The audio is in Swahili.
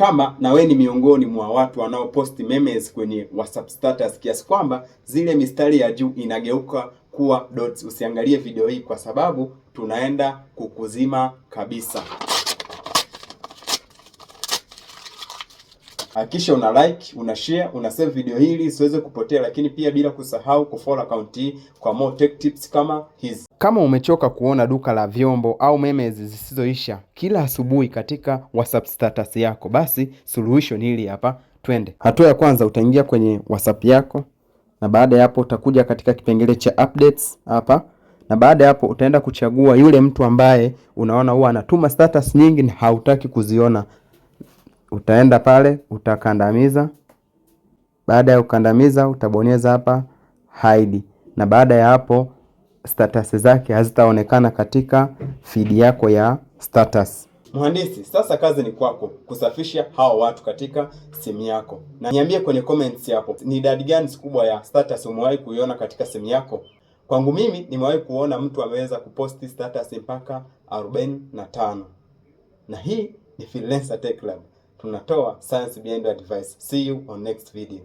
Kama na wewe ni miongoni mwa watu wanaoposti memes kwenye WhatsApp status kiasi kwamba zile mistari ya juu inageuka kuwa dots, usiangalie video hii kwa sababu tunaenda kukuzima kabisa. Hakikisha una like, una share, una save video hili isiweze kupotea, lakini pia bila kusahau kufollow account hii kwa more tech tips kama hizi. Kama umechoka kuona duka la vyombo au memes zisizoisha kila asubuhi katika WhatsApp status yako, basi suluhisho ni hili hapa. Twende. Hatua ya kwanza, utaingia kwenye WhatsApp yako, na baada ya hapo utakuja katika kipengele cha updates hapa, na baada ya hapo utaenda kuchagua yule mtu ambaye unaona huwa anatuma status nyingi na hautaki kuziona. Utaenda pale utakandamiza. Baada ya kukandamiza, utabonyeza hapa hide, na baada ya hapo status zake hazitaonekana katika feed yako ya status. Mhandisi, sasa kazi ni kwako kusafisha hawa watu katika simu yako, na niambie kwenye comments hapo ni idadi gani kubwa ya status umewahi kuiona katika simu yako. Kwangu mimi nimewahi kuona mtu ameweza kuposti status mpaka 45. Na hii ni Freelancer Tech Lab, tunatoa science behind advice. See you on next video.